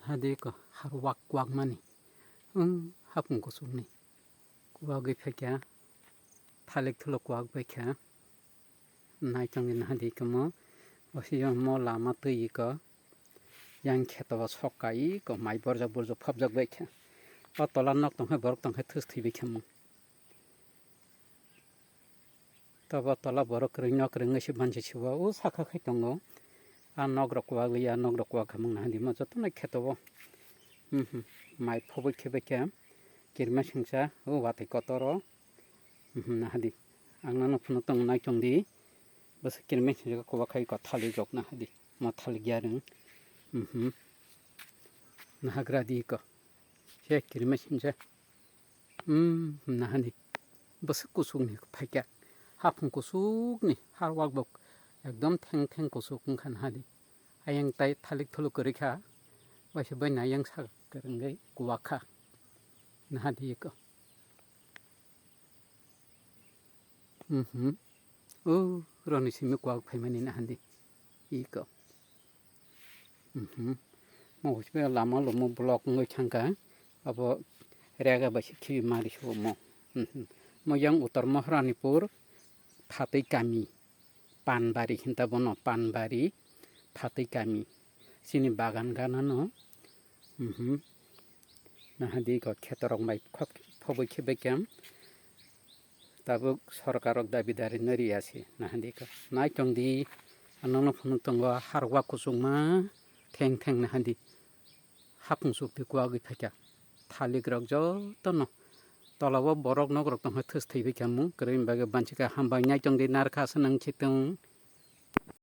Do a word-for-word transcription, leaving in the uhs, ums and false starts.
Nahadi ko har wak wak mani. Wng hapung kuchukni. Kuwagwi phaikha. Thalik thulo kuwak baikha. Naitongdi nahadi komo. Bosio mo lama twi iko. Yang kheto o sok kai ko mai borjak borjak phobjak baikha. O tola nok tongkhe borok tongkhe thus thwi baikha mo. Tobo tola borok kwrwino kwrwngwi se bansi sibo o saka khai tongo. A nok rok kwagwi a nok rok kwag hamung nahadi mo jotono kheto o. Hmm, hmm. Mai phobwi khe baikha kirma singsa o watwi kotoro. Hmm, nahadi ang nono phunuk tongo naitongdi. Bwswk kirma singsa kwbak khai ko thalik rok nahadi mo thalik yarwng. Hmm, hmm. Nahagradi ko se kirma singsa. Hmm, nahadi. Bwswk kuchukni phaikha. Hapung kuchukni har wak bok ekdom theng theng kuchuk wngkha nahadi. Ayang tai thalik thuluk kwrwi kha. Waisa bai nayang sak kwrwngwi kuwak kha. Nahadi eko. Mhm. O roni simi kuwak phaimani nahadi. Iko. Mhm. Mo hospi lama lomo block wngwi thangkha. Abo rega bai se khibi mari sumo. Mhm. Mo yang Uttar Maharanipur Phatwi kami. Panbari hinta bono Panbari Phatwi kami. Chini bagan ganano. Mhm. Nahadi ko khetorok mai khok phobwi khe bekam. Tabuk sorkarrok dabi dari no riya se. Nahadi ko. Naitongdi. Anono phunuk tongo har wak kuchukma theng theng nahadi. Hapung chukti kuwagwi phaikha. Thalik rok jotono. Tola o borok nok rok tongkha thus thwi baikha mung. Kwrwini bagwi bansi kha hambai naitongdi narwkha se nang khitung.